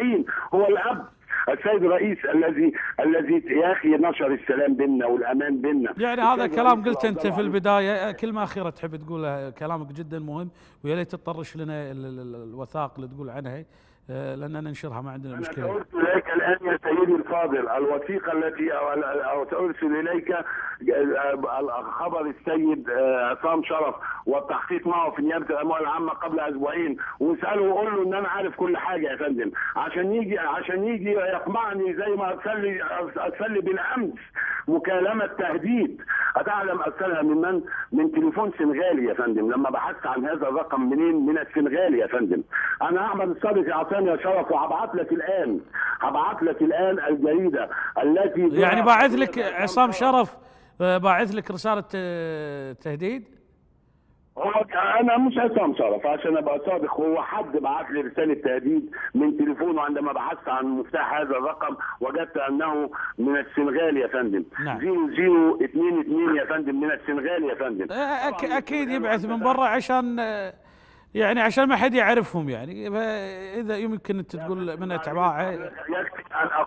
باسبوعين. هو الاب السيد الرئيس الذي يا اخي نشر السلام بيننا والامان بيننا. يعني هذا السيد كلام الرئيس قلت انت في الأفضل. البدايه. كلمة اخيرة تحب تقولها؟ كلامك جدا مهم، ويا ليت تطرش لنا الوثائق اللي تقول عنها، لان ننشرها، ما عندنا أنا مشكله. سأرسل إليك الآن يا سيدي الفاضل الوثيقة التي أو سأرسل إليك خبر السيد عصام شرف والتحقيق معه في نيابة الأموال العامة قبل أسبوعين، واسأله وقول له إن أنا عارف كل حاجة يا فندم، عشان يجي يقمعني زي ما أرسل لي بالأمس مكالمة تهديد. أتعلم أرسلها من من؟ من تليفون سنغالي يا فندم. لما بحثت عن هذا الرقم منين؟ من السنغال يا فندم. أنا أحمد الصادق يا عصام يا شرف، وهبعت لك الآن، هبعت لك الآن الجريدة التي يعني باعث لك عصام شرف، باعث لك رسالة تهديد؟ هو انا مش عصام شرف عشان ابقى صادق، هو حد بعت لي رسالة تهديد من تليفونه. عندما بحثت عن مفتاح هذا الرقم وجدت انه من السنغال يا فندم. 0022 يا فندم، من السنغال يا فندم. اكيد يبعث من برا عشان يعني عشان ما حد يعرفهم. يعني اذا يمكن انت تقول من اتباعه. يكفي ان اقول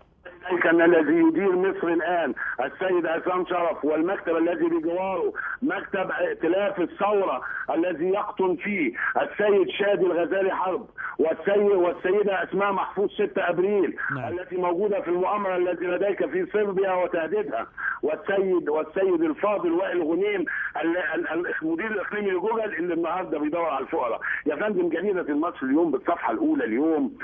اليك ان الذي يدير مصر الان السيد عصام شرف، والمكتب الذي بجواره مكتب ائتلاف الثورة الذي يقطن فيه السيد شادي الغزالي حرب والسيدة اسماء محفوظ 6 ابريل التي موجودة في المؤامرة التي لديك في صربيا وتهديدها، والسيد الفاضل وائل غنيم المدير الاقليمي لجوجل اللي النهارده بيدور على الفقراء يا فندم. جريدة المصري اليوم بالصفحه الاولى اليوم،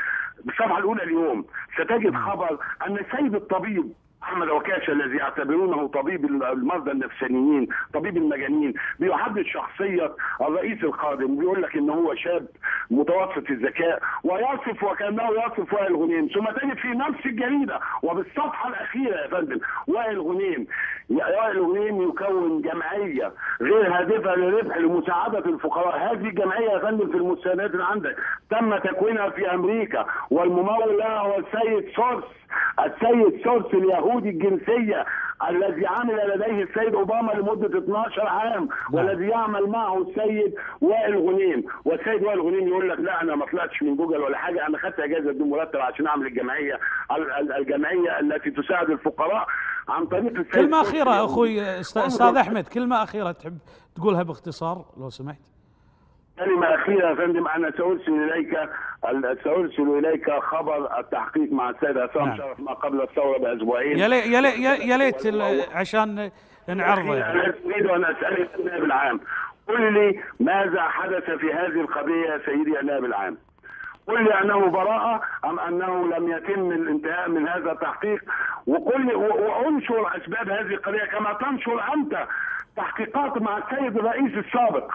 بالصفحه الاولى اليوم ستجد خبر ان السيد الطبيب احمد عكاشة الذي يعتبرونه طبيب المرضى النفسانيين، طبيب المجانين، بيحدد شخصية الرئيس القادم، بيقول لك ان هو شاب متوسط الذكاء، ويصف وكانه يصف وائل غنيم. ثم تجد في نفس الجريدة وبالصفحه الاخيرة يا فندم: وائل غنيم، وائل غنيم يكون جمعية غير هادفة للربح لمساعده الفقراء. هذه الجمعية يا فندم في المستندات اللي عندك تم تكوينها في امريكا، والممول لها هو السيد سوروس، السيد سوروس اليهودي الجنسية الذي عمل لديه السيد اوباما لمدة 12 عام، والذي يعمل معه السيد وائل غنيم. والسيد وائل غنيم يقول لك: لا، انا ما طلعتش من جوجل ولا حاجه، انا خدت اجازه بدون مرتب عشان اعمل الجمعيه التي تساعد الفقراء عن طريق السيد كلمة سوروس اخيرة اليهودي. اخوي استاذ احمد، كلمة اخيرة تحب تقولها باختصار لو سمحت. كلمة أخيرة يا فندم، أنا سأرسل إليك خبر التحقيق مع السيد عصام شرف ما قبل الثورة بأسبوعين. يا ليت يا ليت يا ليت عشان نعرضه يعني. أنا أريد أن أسألك النائب العام، قل لي ماذا حدث في هذه القضية يا سيدي النائب العام؟ قل لي أنه براءة أم أنه لم يتم الانتهاء من هذا التحقيق، وقل لي وانشر أسباب هذه القضية كما تنشر أنت تحقيقات مع السيد الرئيس السابق.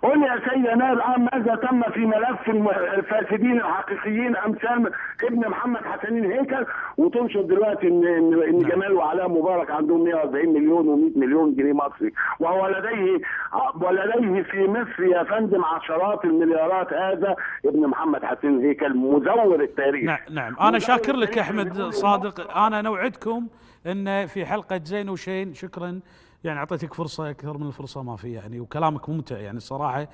قل لي يا سيدي النائب العام ماذا تم في ملف الفاسدين الحقيقيين امثال ابن محمد حسنين هيكل، وتنشر دلوقتي ان جمال وعلاء مبارك عندهم 140 مليون و100 مليون جنيه مصري، وهو لديه في مصر يا فندم عشرات المليارات. هذا ابن محمد حسين هيكل مزور التاريخ. نعم، انا مزور شاكر لك التاريخ احمد اللي بيقول صادق. انا نوعدكم ان في حلقة زين وشين. شكرا، يعني اعطيتك فرصة اكثر من الفرصة ما في يعني، وكلامك ممتع يعني الصراحه.